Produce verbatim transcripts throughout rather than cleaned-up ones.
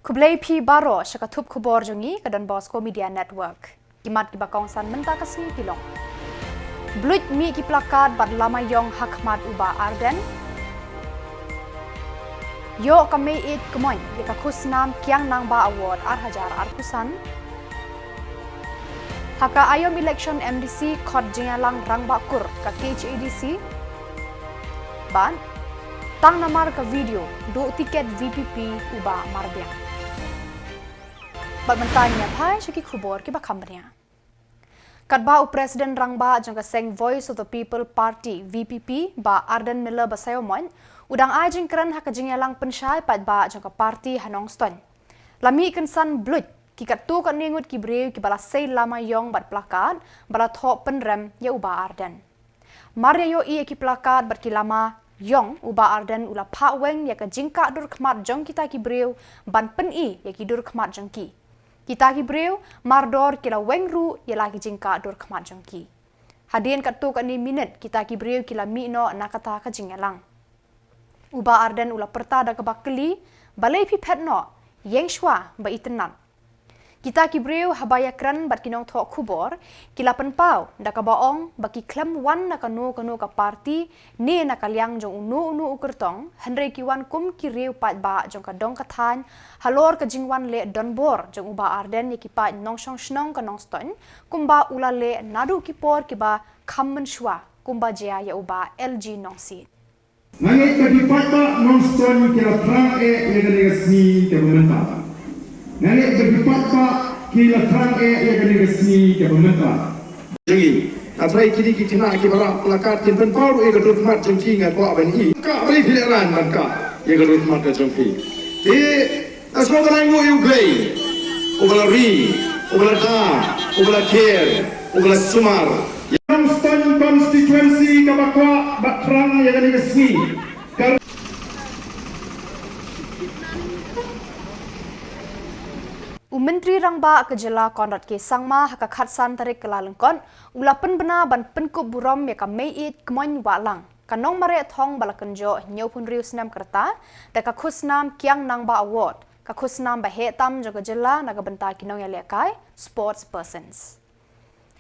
Khublei phi baroh sha ka thup khubor jong ngi ka Don Bosco Media Network. Ki mat kiba kongsan mynta ka sngi ki long: Bluit mih ki plakat bad lama ïong ha khmat u Bah Ardent. Ïoh ka mei ïeit kmoin ïa ka khusnam Kiang Nangbah Award ar hajar arphew san. Ha ka aïom election M D C khot jingïalang rangbah kur ka K H A D C. Bad tang namar ka video duh tiket V P P u Bah Marbiang. Bad mynta ngin ïa phai sha ki khubor kiba kham bniah. Katba u President Rangbah jong ka seng Voice of the People Party, V P P, Bah Ardent Miller Basaiawmoit u dang ai jingkren ha ka jingïalang pynshai paidbah jong ka party ha Nongstoiñ, la mih kynsan bluit ki katto katne ngut ki briew kiba la sei lama ïong bad plakat ba la thoh pynrem ïa u Bah Ardent. Mar ïa ïohi ïa ki plakat bad ki lama ïong, u Bah Ardent u la phah weng ïa ka jingkah dur khmat jong kita ki briew ban pyni ïa ki dur khmat jong ki. Kita ki briew mardor ki la weng ruh ïa la ki jingkah dur khmat jong ki. Hadien katto katne minit kita ki briew ki la mih noh na kata ka jingïalang. U Bah Ardent u la pyrta da kaba kylli, balei phi phet noh, ïeng shuwa ba itynnad. Kita ki briew haba ïakren bad ki nongthoh khubor ki la pynpaw da kaba ong ba ki khlem wan na kano kano ka party ne na ka liang jong uno uno u kyrtong, hynrei ki wan kum ki riew paidbah jong ka dong ka thaiñ halor ka jingwan leh donbor jong u Bah Ardent ïa ki paid nongshong shnong ka Nongstoiñ kumba u la leh naduh ki por kiba kham mynshuwa, kumba jia ïa u Bah L G Nongsiej. Nga ngeit ba ki paidbah Nongstoiñ ki la thrang eh ïa kane ka sngi kaba mynta. Nga ngeit ba ki paidbah ki la thrang eh ïa kane ka sngi kaba mynta. Jong ngi. Nga tharai kine ki khynnah kiba rah plakat kin pynpaw ruh ïa ka dur khmat jong ki, nga kwah ban i. Ka balei phi lehrain ban kah ïa ka dur khmat ka jong phi. Te nga sngewbha ban ai nguh ïa U Blei uba la ri, uba la da, uba la ker, uba la sumar. Nongstoiñ constituency kaba kwah ba thrang ïa kane ka sngi. Ka U Myntri Rangbah ka Jylla Conrad K Sangma ha ka khatsan tarik Kyllalyngkot u la pynbna ban pynkup burom ïa ka Mei Ïeit Kmoin Wahlang, ka nongmareh thong ba la kynjoh hynñiewphew hynriew snem ka rta da ka khusnam Kiang Nangbah Award, ka khusnam ba heh tam jong ka jylla na ka bynta ki nongïalehkai, sports persons.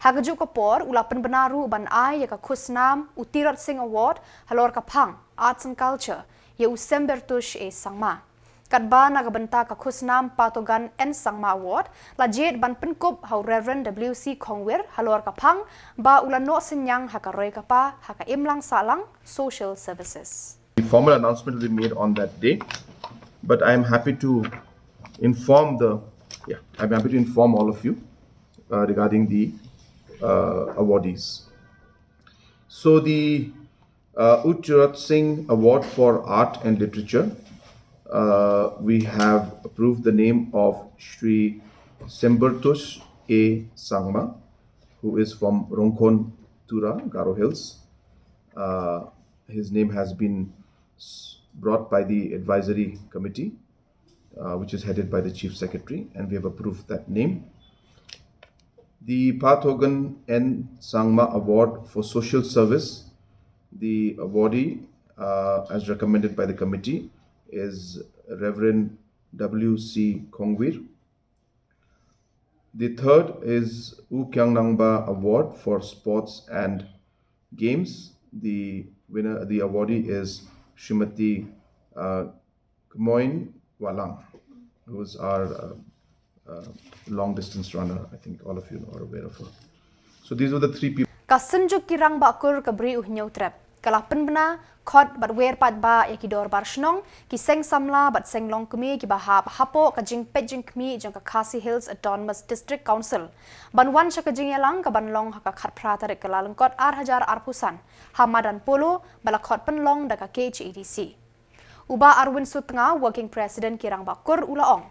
Ha kajuh ka por u la pynbna ruh ban ai ïa ka khusnam u Tirot Sing Award halor ka phang Arts and Culture ïa u Sembertush A Sangma. Katba na ka bynta ka khusnam Patogan N Sangma Award la jied ban pynkup ha u Reverend W C Khongwir halor ka phang ba u la noh synñiang ha ka roi ka par ha ka imlang sahlang, social services. The formal announcement will be made on that day, but I am happy to inform the, yeah, I'm happy to inform all of you uh, regarding the uh, awardees. So the uh, U Tirot Sing Award for Art and Literature, uh, we have approved the name of Shri Sembertush A Sangma, who is from Rongkhon Tura, Garo Hills. Uh, his name has been s- brought by the advisory committee, uh, which is headed by the Chief Secretary, and we have approved that name. The Pathogan N Sangma Award for Social Service, the awardee, uh, as recommended by the committee, is Reverend W C Khongwir. The third is U Kiang Nangbah Award for Sports and Games. The winner, the awardee is Srimati uh, Kmoin Walang, who is our uh, uh, long distance runner. I think all of you are aware of her. So these were the three people. Ka Synjuk ki Rangbah Kur ka Bri u Hynñiewtrep ka la pynbna, khot bad wer paidbah ïa ki dorbar shnong, ki seng samla bad seng longkmie kiba hap hapoh ka jingpeit jingkhmih jong ka Khasi Hills Autonomous District Council ban wan sha ka jingïalang kaban long ha ka khatphra tarik Kyllalyngkot ar hajar arphew san ha madan polo ba la khot pynlong da ka K H A D C. U Bah Arwin Sutnga, Working President ki Rangbah Kur, u la ong,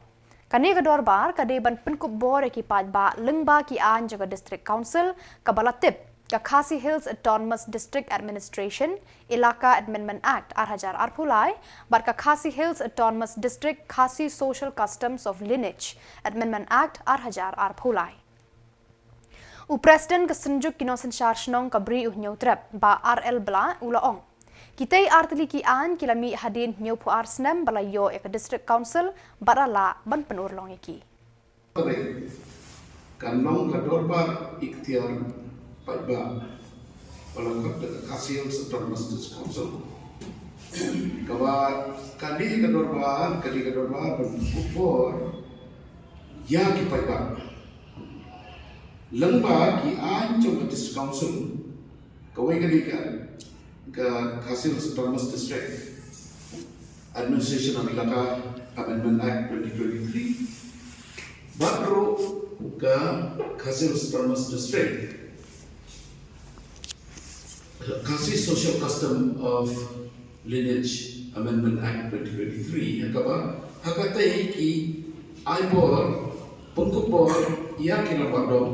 kane ka dorbar ka dei ban pynkup bor ïa ki paidbah lyngba ki aiñ jong ka District Council kaba la tip, ka Khasi Hills Autonomous District Administration Elaka Amendment Act ar hajar arphew lai bad ka Khasi Hills Autonomous District Khasi Social Customs of Lineage Amendment Act ar hajar arphew lai. U President ka Synjuk ki Nongsynshar Shnong ka Bri u Hynñiewtrep, Bah R L Blah, u la ong, Kitei artylli ki aiñ ki la mih hadien hynñiewphew ar snem ba la ïoh ïa ka District Council bad la lah ban pynurlong ïa ki. Kan long ka dorbar iktiar paidbah ba la khot da ka Khasi Hills Autonomous District Council. Kaba ka dei ka dorbar, ka dei ka dorbar ban pynkup bor ïa ki paidbah. Lyngba ki aiñ jong ka District Council, kawei ka dei ka, ka Khasi Hills Autonomous District Administration of Elaka Amendment Act twenty twenty-three, bad ruh ka Khasi Hills Autonomous District, Khasi Social Custom of Lineage Amendment Act twenty twenty-three, ha kaba ha katei ki ai bor, pynkup bor ïa ki rangbah dong,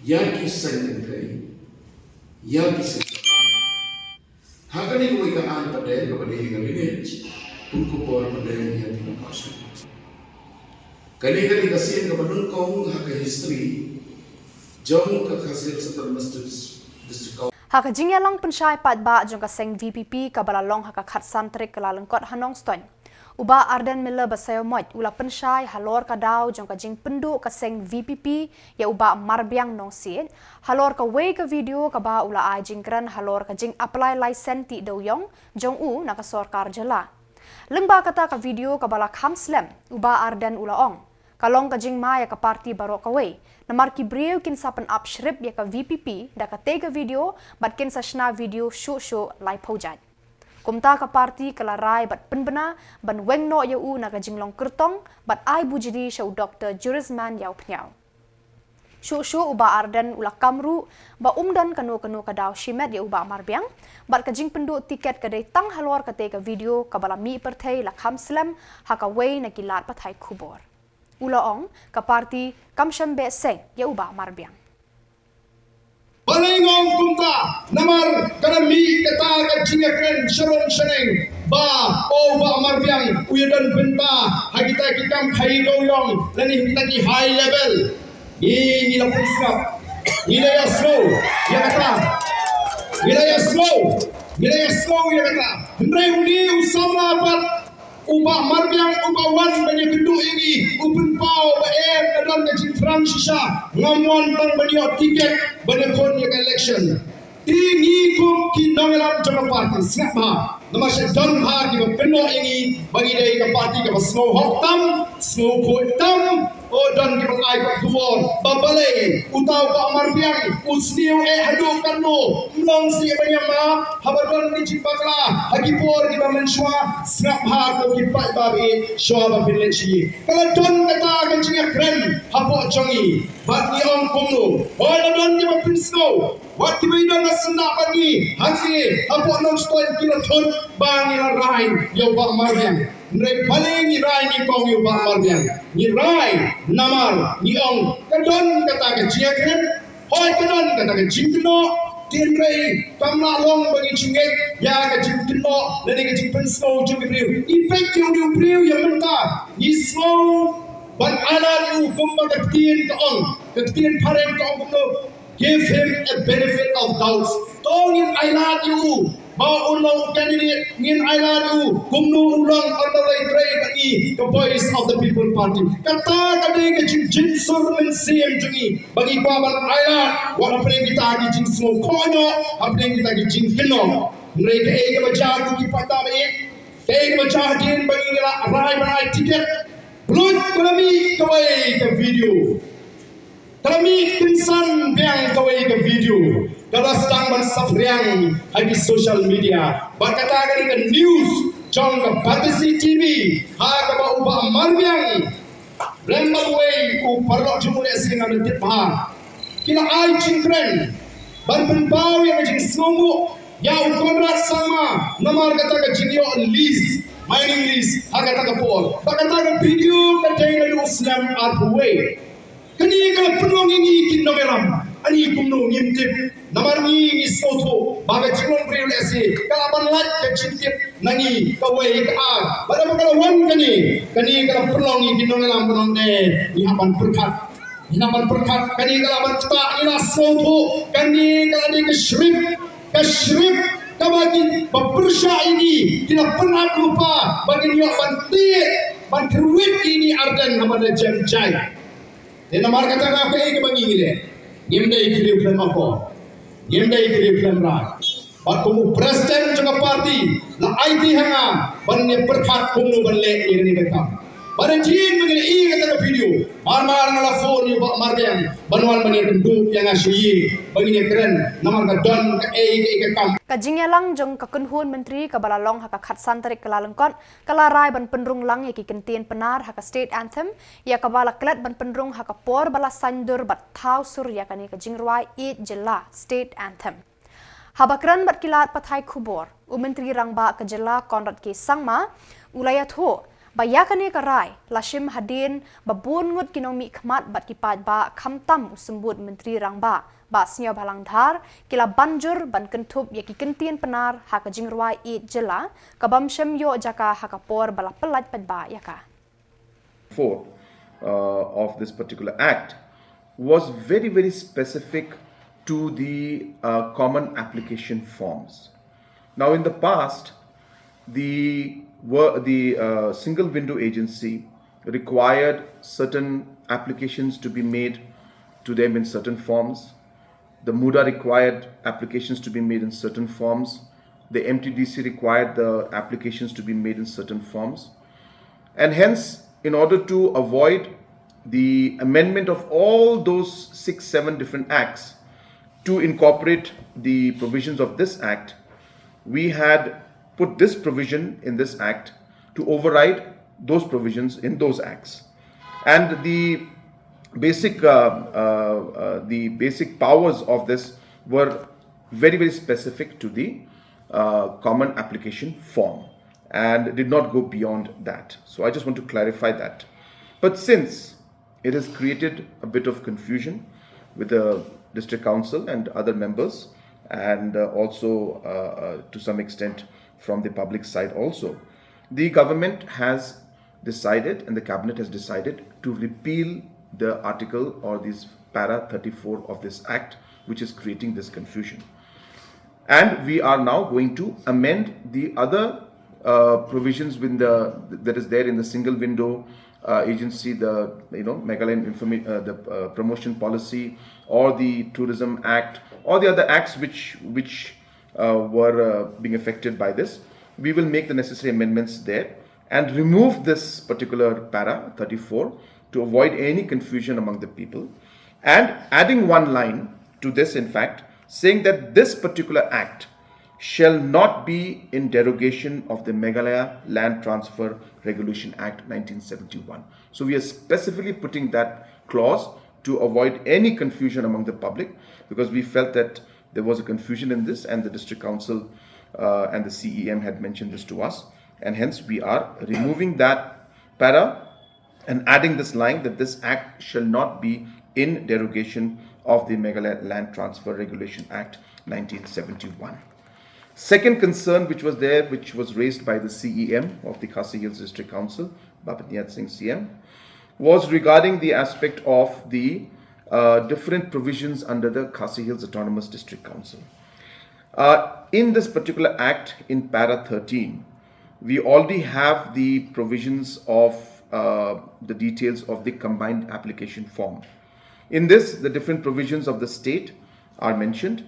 ïa ki seng kynthei, ïa ki seng ha kane kawei ka aiñ pat de kaba dei ka lineage, pynkup bor pat de ïa ki nongpassion. Kane ka dei ka sien kaba nyngkong ha ka history jong ka Khasi Hills Autonomous District Council. Ha ka jingïalang pynshai paidbah jong ka seng VPP kaba la long ha ka khatsan tarik Kyllalyngkot ha Nongstoiñ, u Bah Ardent Miller Basaiawmoit u la pynshai halor ka daw jong ka jingpynduh ka seng VPP ïa u Bah Marbiang Nongsiej halor kawei ka video kaba u la ai jingkren halor ka jing apply license tih dewïong jong u na ka sorkar jylla. Lyngba kata ka video kaba la kham slem, u Bah Ardent u la ong, ka long ka jingma ïa ka party baroh kawei, namar ki briew kin sa pynap shrip ïa ka VPP da katei ka video bad kin sa shna video shuh shuh laiphew jait. Kumta ka party ka la rai bad pynbna ban weng noh ïa u na ka jinglong kyrtong bad ai bujli sha u Doktor Jurisman Ïawphniaw. Shuh shuh u Bah Ardent u la kam ruh ba um don kano kano ka daw shimet ïa u Bah Marbiang bad ka jingpynduh tiket ka dei tang halor katei ka video kaba la mih pyrthei la kham slem ha kawei na ki lad pathai khubor. U la ong ka party kam shym beh seng ïa u Bah Marbiang. Balei nga ong kumta? Namar ka la mih kata ka jingïakren sha long shaneng ba u Bah Marbiang u ïadon bynta ha kita ki kam khaïi dewïong lane ha kita ki high level. Ngi ngi la pynsngap, ngi la ïasngew ïa kata, ngi la ïasngew, ngi la ïasngew ïa kata. Hynrei une u samla pat u Bah Marbiang uba wan ban ïakynduh ïa ngi u pynpaw ba em, nga don ka jingthrang shisha, ngam wan tang ban ïoh tiket ban ïakhun ïa ka election. Te ngi kum ki nongïalam jong ka party sngap bha, namar sha don bha kiba pynnoh ïa ngi ba ngi dei ka party kaba sngewhok tam, sngewkhuid tam. O, don kiba ai ka khubor ba balei uta u Bah Marbiang u sniew eh haduh katno, ym long shuh ban ïa map haba don ki jingbakla ha ki por kiba mynshuwa. Sngap bha ko ki paidbah, shuwa ba phin leit sha ïing. Ka la don kata ka jingïakren hapoh jong ngi bad ngi ong kumno? Hooid, la don kiba pynsngew, wat kiba ïadon ha syndah bad ngi hangne hapoh Nongstoiñ ki la thut ba ngi la rai ïa u Bah Marbiang. Hynrei balei ngi rai nyngkong ïa u Bah Marbiang? Ngi rai namar ngi ong ka don kata ka jingïakren. Hooid, ka don kata ka jingkynnoh, hynrei kam lah long ba ngi ju ngeit ïa ka jingkynnoh lane ka jingpynsngew jong ki briew. Ngi peit ïa u briew ïa mynta, ngi sngew ban ailad ïa u, kumba ka ktien ka ong, ka ktien phareng ka ong kumno? Give him a benefit of doubts. To ngin ailad ïa u ba un long u candidate, ngin ailad ïa u kumno u long, un long lei trei bad ngi, ka Voice of the People Party. Kata ka dei ka jingjynsur mynsiem jong ngi ba ngi kwah ban ailad wat hapdeng kita ki jingsngew kohnguh, hapdeng kita ki jingkynnoh. Hynrei kaei kaba jia ko ki paidbah, kaei kaba jia hadien ba ngi la rai ban ai tiket? Bluit, ka la mih kawei ka video. Ka la mih kynsan biang kawei ka video kaba la sdang ban saphriang ha ki social media. Bad kata ka dei ka news jong ka Batesi TV ha kaba u Bah Marbiang lem bad uwei u paralok jong u lehse, ngam tip bha, ki la ai jingkren ban pynpaw ïa ka jingsngewbha ïa u Conrad Sangma namar kata ka jingïoh lease, mining lease ha kata ka por. Bad kata ka video ka dei naduh u snem arphew wei. Kane ka la pynlong ïa ngi ki nongïalam. Ani kumno ngim tip? Namar ngi ngi sngewthuh ba ka jinglong briew lehse ka lah ban lait ka jingtip na ngi kawei ka ar. Bad haba ka la wan kane, kane ka la pynlong ïa ngi ki nongïalam ba nang ne ngi hap ban pyrkhat. Ngi hap ban pyrkhat, kane ka lah ban ktah, ngi la sngewthuh kane ka la dei ka script, ka script Kaba ki ba pyrshah ïa ngi, ki la pynap lypa ba ngin ïoh ban tied, ban kyrwit ïa ngi Ardent ha ban da jem jai. Te namar kata ka kaei kaba ngi ngi leh. Ngim dei ki riew khlem akor, ngim dei ki riew khlem rai. Bad kum u president jong ka party, la aiti ha nga ban ïa pyrkhat kumno ban leh ïa kane ka kam. Bad ha jingim ba ngi la ïoh ïa kata ka video, mar mar nga la phone ïa u Bah Marbiang ban wan ban ïa kynduh ïa nga shuwa ïa ba ngin ïa kren namar ka don kaei kaei ka kam. Ka jingïalang jong ka kynhun myntri kaba la long ha ka khatsan tarik Kyllalyngkot ka la rai ban pynrung lang ïa ki kyntien Pnar ha ka State Anthem, ïa kaba la klet ban pynrung ha ka por ba la saiñdur bad thaw sur ïa kane ka jingrwai ïeit jylla State Anthem. Haba kren bad ki lad pathai khubor, u Myntri Rangbah ka jylla Conrad K Sangma u la ïathuh ba ïa kane ka rai la shim hadien ba bun ngut ki nongmihkhmat bad ki paidbah khamtam u Symbud Myntri Rangbah Bah Sniawbhalang Dhar ki la ban jur ban kynthup ïa ki kyntien Pnar ha ka jingrwai ïeit jylla kabym shym ïoh jaka ha ka por ba la pyllait paidbah ïa ka. four uh, of this particular act was very, very specific to the uh, common application forms. Now, in the past, the, were, the uh, single window agency required certain applications to be made to them in certain forms. The MUDA required applications to be made in certain forms. The M T D C required the applications to be made in certain forms. And hence, in order to avoid the amendment of all those six, seven different acts to incorporate the provisions of this act, we had put this provision in this act to override those provisions in those acts. And the basic, uh, uh, uh, the basic powers of this were very, very specific to the uh, common application form and did not go beyond that. So I just want to clarify that. But since it has created a bit of confusion with the district council and other members, and uh, also uh, uh, to some extent from the public side also, the government has decided and the cabinet has decided to repeal the article or this para thirty-four of this act, which is creating this confusion. And we are now going to amend the other uh, provisions with the, that is there in the single window uh, agency, the, you know, Meghalaya Informa- uh, the uh, promotion policy, or the Tourism Act, or the other acts which which uh, were uh, being affected by this. We will make the necessary amendments there and remove this particular para thirty-four to avoid any confusion among the people, and adding one line to this, in fact, saying that this particular act shall not be in derogation of the Meghalaya Land Transfer Regulation Act nineteen seventy-one. So we are specifically putting that clause to avoid any confusion among the public, because we felt that there was a confusion in this, and the district council uh, and the C E M had mentioned this to us, and hence we are removing that para and adding this line that this act shall not be in derogation of the Meghalaya Land Transfer Regulation Act nineteen seventy-one. Second concern which was there, which was raised by the C E M of the Khasi Hills District Council, Bah Pynniaid Singh C M, was regarding the aspect of the uh, different provisions under the Khasi Hills Autonomous District Council. Uh, in this particular act, in para thirteen, we already have the provisions of uh, the details of the combined application form. In this, the different provisions of the state are mentioned.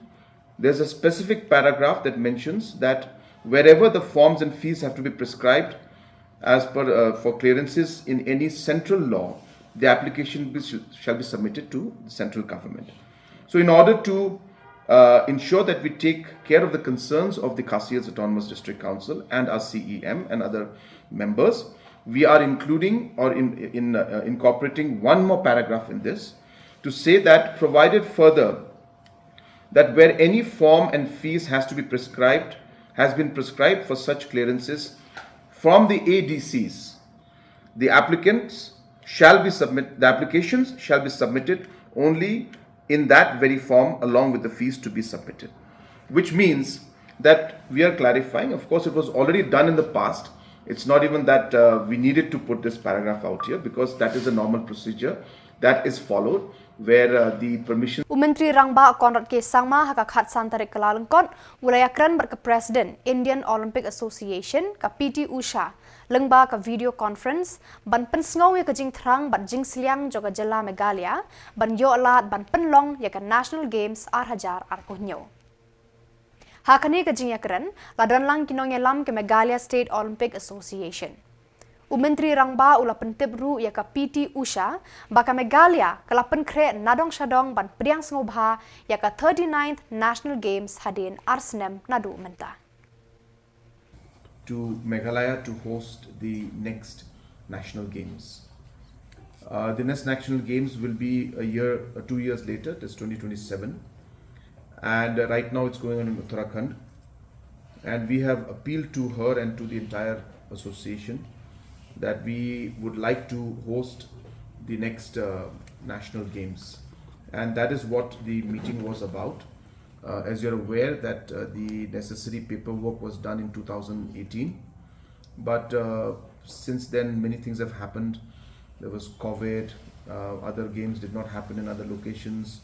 There's a specific paragraph that mentions that wherever the forms and fees have to be prescribed as per uh, for clearances in any central law, the application be, shall be submitted to the central government. So, in order to uh, ensure that we take care of the concerns of the Khasi Hills Autonomous District Council and our C E M and other members, we are including or in, in, uh, incorporating one more paragraph in this to say that provided further that where any form and fees has to be prescribed, has been prescribed for such clearances from the A D Cs, the applicants shall be submit the applications shall be submitted only in that very form along with the fees to be submitted, which means that we are clarifying. Of course, it was already done in the past. It's not even that uh, we needed to put this paragraph out here, because that is a normal procedure That is followed where uh, the permission. U Myntri Rangbah Conrad K Sangma ha ka khatsan tarik Kyllalyngkot u la ïakren bad ka President Indian Olympic Association, ka P T Usha, lyngba ka video conference ban pynsngew ïa ka jingthrang bad jingsliang jong ka jylla Meghalaya ban ïoh lad ban pynlong ïa ka National Games ar hajar arphew hynñiew. Ha kane ka jingïakren la don lang ki nongïalam ka Meghalaya State Olympic Association. U Myntri Rangbah u la pyntip ruh ïa ka P T Usha ba ka Meghalaya ka la pynkhreh nadong shadong ban pdiang sngewbha ïa ka thirty-ninth National Games hadien ar snem naduh mynta. To Meghalaya to host the next National Games. Uh, the next National Games will be a year, uh, two years later, that's twenty twenty-seven. And uh, right now it's going on in Uttarakhand. And we have appealed to her and to the entire association that we would like to host the next uh, National Games. And that is what the meeting was about. Uh, as you're aware that uh, the necessary paperwork was done in two thousand eighteen, but uh, since then many things have happened. There was COVID, uh, other games did not happen in other locations,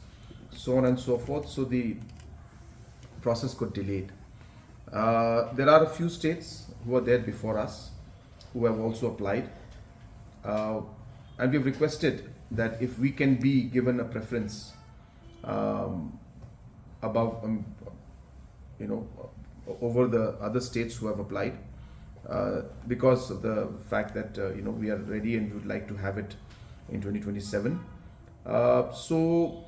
so on and so forth. So the process got delayed. Uh, there are a few states who are there before us who have also applied, uh, and we've requested that if we can be given a preference um, above, um, you know, over the other states who have applied uh, because of the fact that uh, you know, we are ready and we would like to have it in twenty twenty-seven. Uh, so,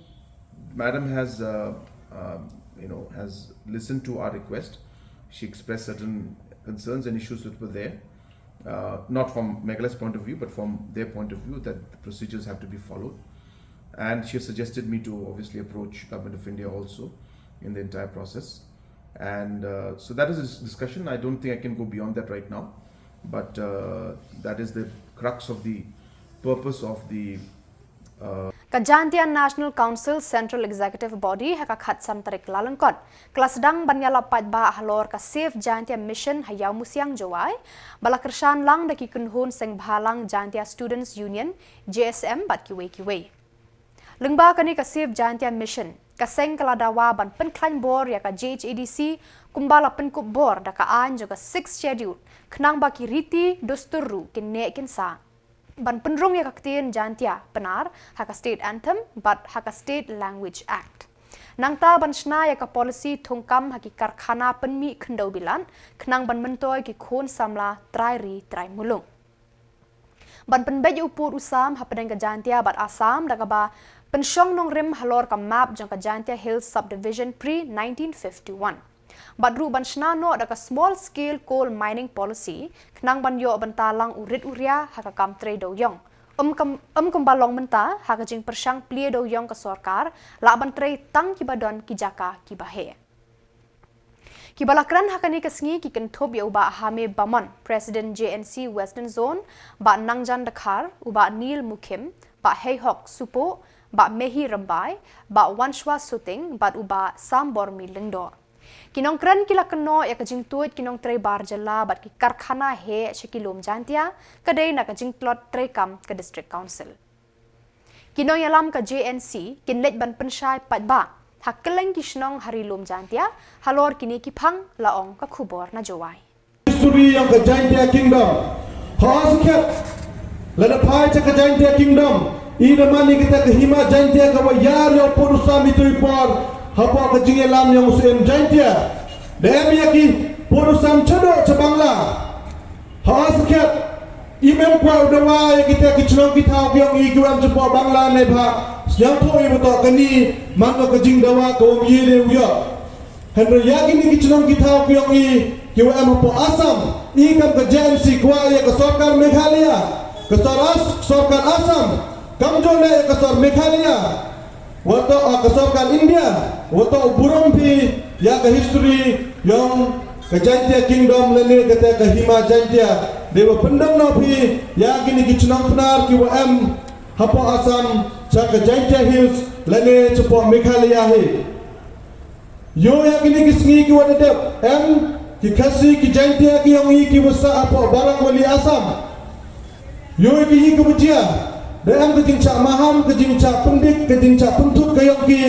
Madam has uh, um, you know, has listened to our request. She expressed certain concerns and issues that were there, uh, not from Meghalaya's point of view, but from their point of view, that the procedures have to be followed. And she has suggested me to obviously approach Government of India also in the entire process. And uh, so that is a discussion. I don't think I can go beyond that right now. But uh, that is the crux of the purpose of the uh, Ka Jaintia National Council Central Executive Body ha ka khatsan tarik Kyllalyngkot ka la sdang ban ïalap paidbah halor ka Save Jaintia Mission ha Ïawmusiang, Jowai, ba la kyrshan lang da ki kynhun seng bhalang Jaintia Students Union, J S M, bad kiwei kiwei. Lyngba kane ka Save Jaintia Mission, ka seng ka la dawa ban pynkhlaiñ bor ïa ka J H A D C kumba la pynkup bor da ka aiñ jong ka Sixth Schedule, khnang ba ki riti dustur ruh kin neh kin sah. Ban pynrung ïa ka ktien Jaintia Pnar ha ka State Anthem bad ha ka State Language Act. Nangta ban shna ïa ka policy thungkam ha ki karkhana pynmih khyndew bilat, khnang ban myntoi ki khun samla trai ri trai muluk. Ban pynbeit ïa u pud u sam hapdeng ka Jaintia bad Assam da kaba pynshong nongrim halor ka map jong ka Jaintia Hills Subdivision pre nineteen fifty-one. Bad ruh ban shna noh da ka Small Scale Coal Mining Policy, khnang ban ïoh bynta lang u rit u ria ha ka kam trei dewïong. Ym kum, ym kumba long mynta, ha ka jingpyrshang plie dewïong ka sorkar, lah ban trei tang kiba don ki jaka kiba heh. Kiba la kren ha kane ka sngi ki kynthup ïa u Bah Hame Bamon, President J N C Western Zone, Bah Nangjan Dkhar, u Bah Neil Mukhim, Bah Heihok Supoh, Bah Mehi Rymbai, Bah Wanshwa Suting, bad u Bah Sambormi Lyngdoh. Ki nongkren ki la kynnoh ïa ka jingtuid ki nongtrei bar jylla bad ki karkhana heh sha ki lum Jaintia, ka dei na ka jingtlot treikam ka District Council. Ki nongïalam ka J N C kin leit ban pynshai paidbah ha kylleng ki shnong ha ri lum Jaintia halor kine ki phang, la ong ka khubor na Jowai. History jong ka Jaintia Kingdom. Ha skhem lada phai sha ka Jaintia Kingdom, i da mane kita ka hima Jaintia ka wa ïar ïa u pud u sam ito i por hapoh ka jingïalam jong u Syiem Jaintia. Da em ïa ki pud u sam shaduh sha Bangla. Ha skhem i mem kwah u dawa ïa kita ki chnong ki thaw ki ong i ki wan shapoh Bangla ne ba sñiawthuh i ba toh kani man ka jingdawa ka um ye de u ïoh. Hynrei ïa kini ki chnong ki thaw ki ong i ki wa em hapoh Assam, i kam ka J N C kwah ïa ka sorkar Meghalaya, ka sor-, sorkar Assam, kam jong ne ïa ka sor Meghalaya, wa toh, ah, ka sorkar India, wa toh u burom phi ïa ka history jong ka Jaintia Kingdom lane kata ka hima Jaintia, dei wa pyndam noh phi ïa kini ki chnong Pnar ki wa em hapoh Assam, sha ka Jaintia Hills lane shapoh Meghalaya hi. Ïoh ïa kine ki sngi ki wa da dep, em ki Khasi ki Jaintia ki ong i ki wa sah hapoh Barak Valley Assam. Ïoh ïa ki, ki wa jia, Da em ka jingshah maham, ka jingshah pyndik, ka jingshah pynthut ka yong ki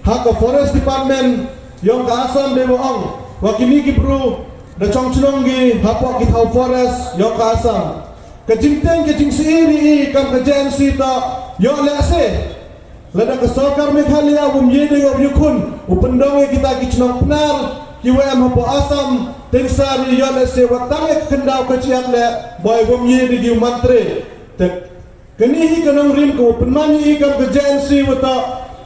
ha ka Forest Department yong ka Assam, dei ba ong wa kini ki bru da chong chnong ki hapoh ki thaw forest yong ka Assam. Ka jingteng ka jingsiiri i kam ka J N C to yoh lehse lada ka sorkar Meghalaya wym ye dei yoh yukhun u pyndong ïa kita ki chnong Pnar ki wa em hapoh Assam, teng sari yoh lehse wat tang ïa ka khyndaw ka chiat leh boi wym ye dei ki u mantre. Te kani hi ka nongrim ka wa pynman i kam ka J N C wa to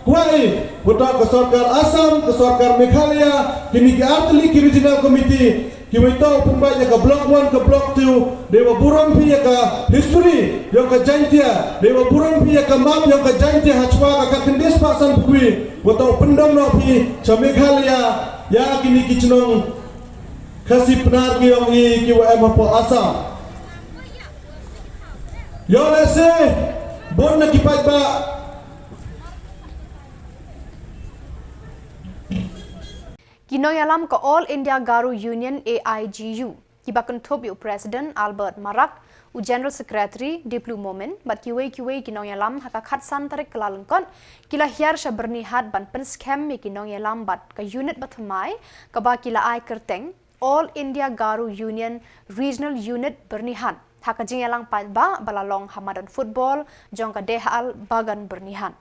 kwah i wa to ka sorkar Assam, ka sorkar Meghalaya, kini ki artylli ki regional committee ki wa to pynbait ïa ka block one, ka block two, dei wa burom phi ïa ka history yong ka Jaintia, dei wa burom phi ïa ka map yong ka Jaintia ha chwa ka ka kyndis pa san phi wa to pyndong noh phi cha Meghalaya ïa kini ki chnong Khasi Pnar ki yong i ki wa em hapoh Assam. Yoh lehse bun na ki paidbah. Ki nongïalam ka All India Garo Union A I G U, ki ba kynthup ïa u President Albert Marak, u General Secretary Diplu Momin, bad kiwei kiwei ki nongïalam ha ka khatsan tarik Kyllalyngkot, ki la hiar sha Byrnihat ban pynskhem ïa ki nongïalam bad ka unit ba thymmai, kaba ki la ai kyrteng All India Garo Union Regional Unit Byrnihat, ha ka jingïalang paidbah ba la long ha madan football jong ka Dehal Bagan Byrnihat.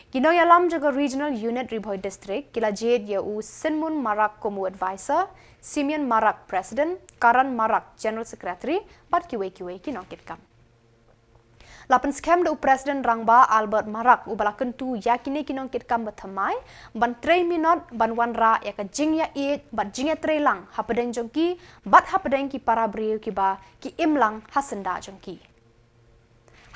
Ki nongïalam jong ka Regional Unit Ri Bhoi District ki la jied ïa u Sinmun Marak kum u Advisor, Simeon Marak President, Karan Marak General Secretary, bad kiwei kiwei ki nongkitkam. La pynskhem da u President Rangbah Albert Marak uba la kyntu ïa kine ki nongkitkam ba thymmai ban trei minot ban wanrah ïa ka jingïaieit bad jingïatreilang hapdeng jong ki bad hapdeng ki para briew kiba ki im lang ha syndah jong ki.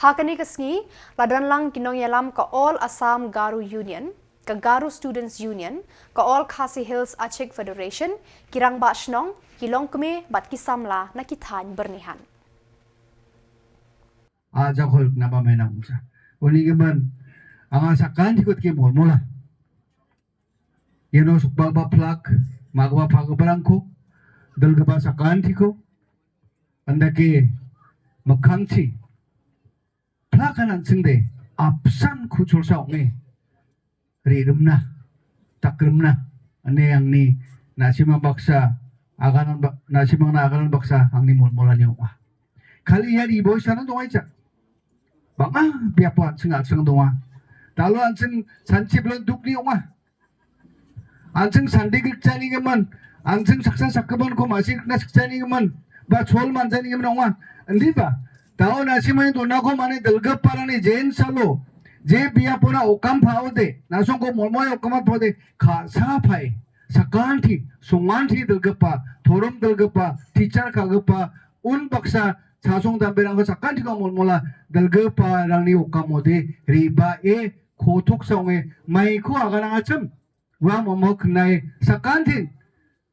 Ha kane ka sngi la don lang ki nongïalam ka All Assam Garo Union, ka Garo Students Union, ka All Khasi Hills Achik Federation, ki rangbah shnong, ki longkmie bad ki samla na ki thaiñ Byrnihat. A ja khol na ba mai na umsa. Oni ke man anga sakan thikot ke mol mola. Yeno suk ba ba plak, mag ba plak barang ko, dal ke ba sakan thiko. Anda ke makhang chi. Plak anan sing de, apsan khu chol sa ong e. Ri rymna, tak rymna, ane angni, na simang baksa, agan ba, na simang na agan baksa, angni mol mola ni ong a. Khali ya ri boi sana dong ai cha. Bang ah, biapo an sing an sing dong a. Talo an sing sanchip lon duk ni ong a. An sing sandi gik chani ngeman, an sing saksa sakkaban ko masi na sik chani ngeman, ba chol man chani ngeman ong a. Andi ba, tao na simang dona ko mane dalga parani jen salo. Je biapo na okam phao de, na song ko mol moy okam phao de, kha sa phai, sakan thi, sungan thi dalga pa, thorom dalga pa, teacher kha ga pa, un baksa, sasong dam berang ko sakan thi ko mol mola, dalga pa rangni okam ode, riba e, khothuk song e, mai ko agan ang acham, wa mo mo khnai, sakan thi,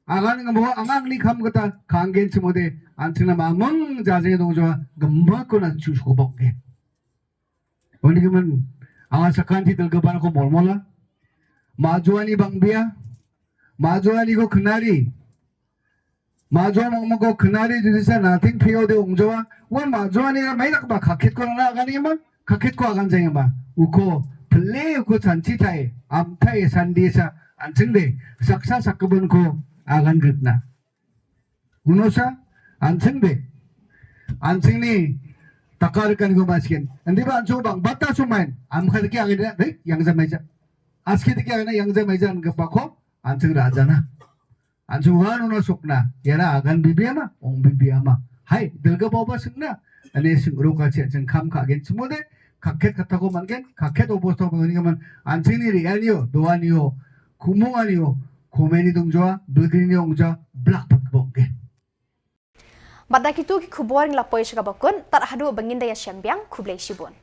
agan ngam ho, angang ni kham kata, khangen chim ode, an ching na mamang jajeng dong jwa, gamba ko na chu ko bok e. Oni ke man, anga sakan thi dalga ban ko mol mola. Ma jwani bang bia. Ma jwani ko khnari. Ma jwani mong ko khnari judi sa nothing phi ode ong jwa. Wan ma jwani ra mai rak ba khakit ko na agan ma. Khakit ko agan jeng ma. Uko ple uko chanchi thai. Am thai sandi sa an ching de. Saksa sakkaban ko agan gitna. Uno sa, an sing de. An sing ni, takar kan ko maskin. Andi ba an sung bang, bata sumain. Am kha tiki angin de, yang jam meja. Aski tiki angin yang jam meja, an ke pako, an sing raja na. An sung han uno sukna. Yara agan bibi ama, ong bibi ama. Hai, dalga baba sing na. Ane sing ro ka che, sing kham ka gen semua de. Khakhet kata ko man gen, khakhet obosta ko man gen man. An sing ni ri, an yo, doan yo. Kumung an yo. Komeni dong jwa, bilgini dong jwa, blak pat bok gen. Bad da kitu ki khubor ngi la poi sha kaba kut, tad haduh ba ngin da ïashem biang, khublei shibun.